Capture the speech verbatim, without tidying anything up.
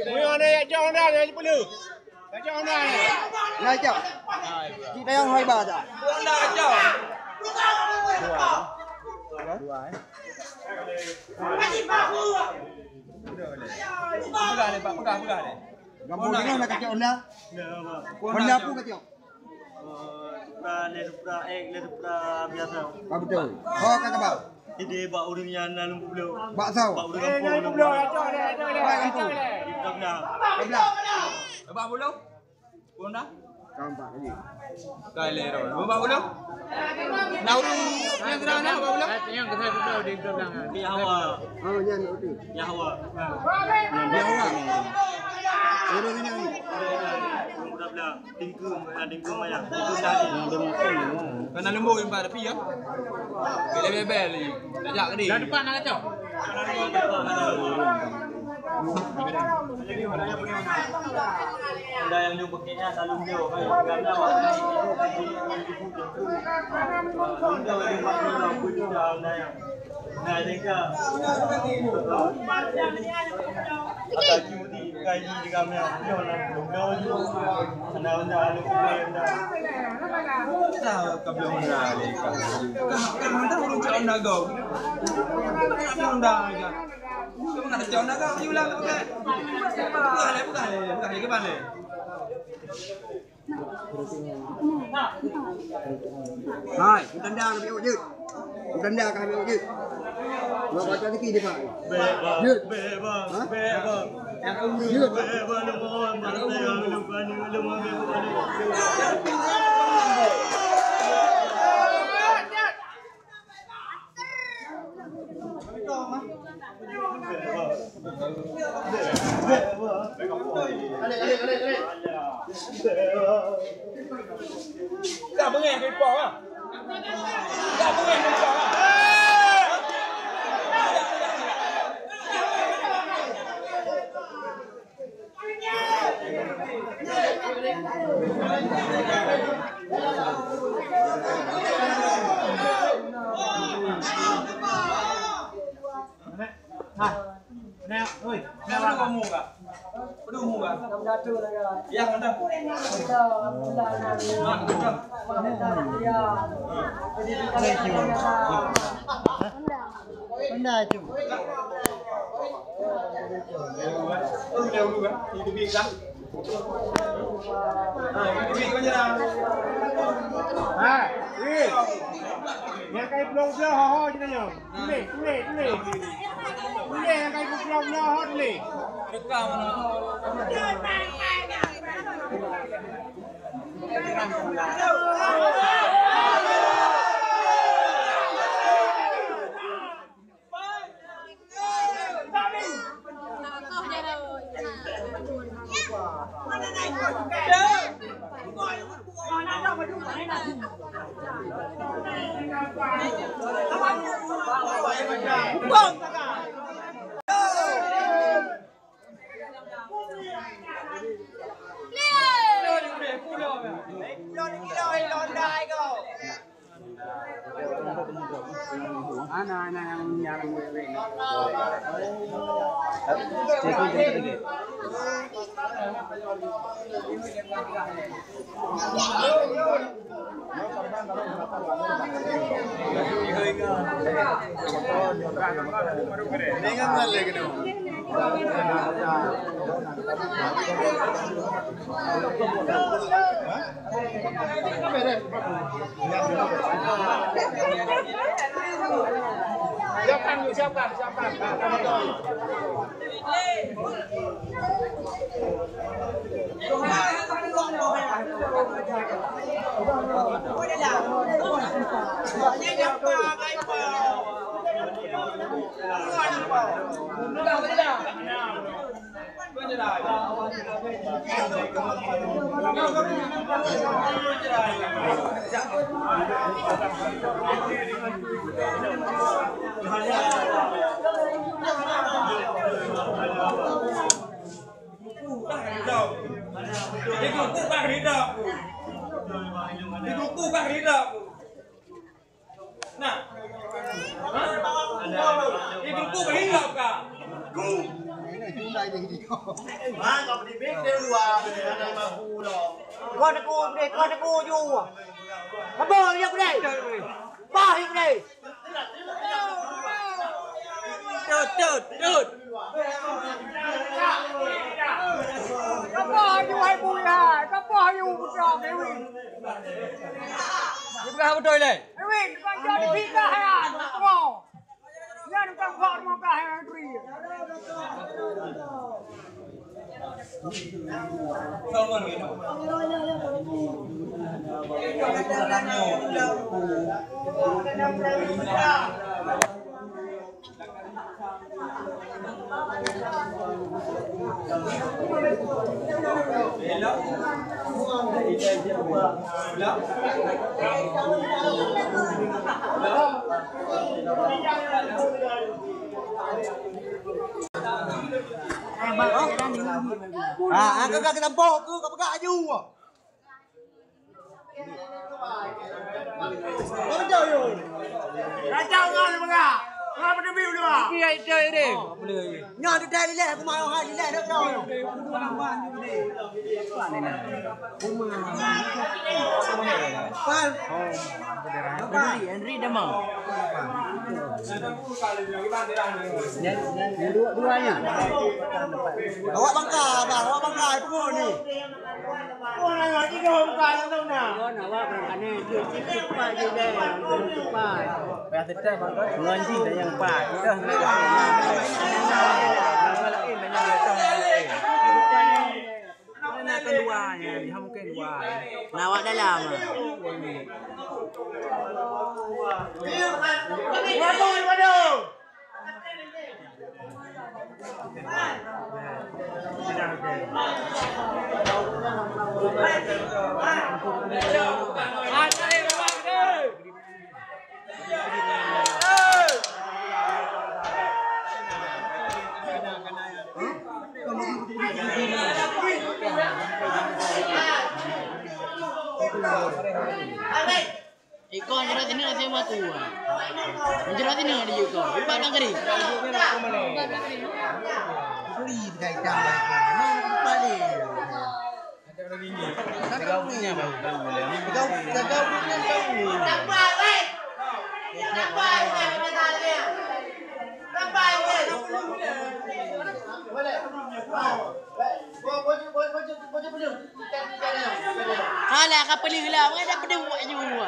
Meunyoe na jak cok Honda, jangan dipeuleueh. Jak cok Honda. Nah, cok. Cik tayang hai ba dah. Dua, eh? Dua, eh? Peugah lé, Pak, peugah, peugah lé. Gampông tengah nak kacok Honda. Honda apa kacok? Oh, Supra, Land Supra X, Land Supra biasa. Pak beutôi. Oh, ka kebal. Jadi bak ureueng nyang na lôn peubloe. Bak soe? Bak ureueng kampung. Bak kampung. Di Tabla. Tabla. Bak bulu? Honda? Ka empat lagi. Ka lé ro. Bak bulu? Na ureueng nyang geura na bak bulu? Nyang geura di Tabla. Di Hawa. Oh, nyan ureueng. Di Hawa. Di Hawa. Ureueng nyang ni. Tabla. Tingkue, ah, tingkue maya. Tingkue tadi. Kana lembong yang pada pi ya. Bebel-bebel ni. Tajak ke ni? Dah depan nak kacau. Ada yang jumpa kayaknya selalu dia. Nah, dia kan. Ata judi kai di kami. Dia nak belum tahu juga. Anda anda anu kami anda. Dah kabel anda ni. Kah kah anda urus cak anda kau. Kah anda aja. Kamu nak cak anda kau diulang apa? Bukan leh, bukan leh, bukan leh ke mana? Hai, tanda ka jeuet. Tanda ka jeuet. Dua baca sikit dia, Pak. Jeuet. Ha? Jeuet. Dah beungéh keu ipong ah. Dah beungéh keu ipong ah. Thank you. Honda tu. Ha, eh. Nyang kai bloe-bloe ho-ho je nyoe. Tuléh, tuléh, tuléh. Tuléh nyang kai bloe-bloe ho tuléh. Siapkan, siapkan, siapkan. Kuku kah ridha ku. Di kuku kah ridha ku. Nah. Hah? Di kuku kah ridha ka. Kau teku deh, kau teku ju. Apa dia boleh? Bah dia boleh. Tut, tut, tut. Kapa aju hai buya? Kapa aju budak Dewi? Dia peugah beutôi lé. Dewi, bukan jadi fitnah ya, tengok. Nyan bukan buat rumah kah yang negeri. Ah, ah, ka, ka, ka tampok, ka peugah aju. Kacau ngon peugah. Ngon peuteubiet ulua. Iya, iya, iya. Nyoe tu dah lileh, aku mau hai lileh dah kau. Pal. Henry, Henry dah mau. Yang dua-duanya. Awak bangka, bang, awak bangka, itu ni. Ngon jih dah nyang pat. Dah. Nyang lain dah nyang datang. Mana keluar ni? Dia mungkin keluar. Nak awak dalam. Waduh, waduh. Ikon jaroe sineuk hase meuaku. Jaroe sineuk di ikon. Empat bang kering. Kuri dah hitam. Mana tempat dia? Tiga punya bang. Tiga, tiga punya tahu. Alah, ka peuleuh lah. Mana dah peudeuh buat nyoe.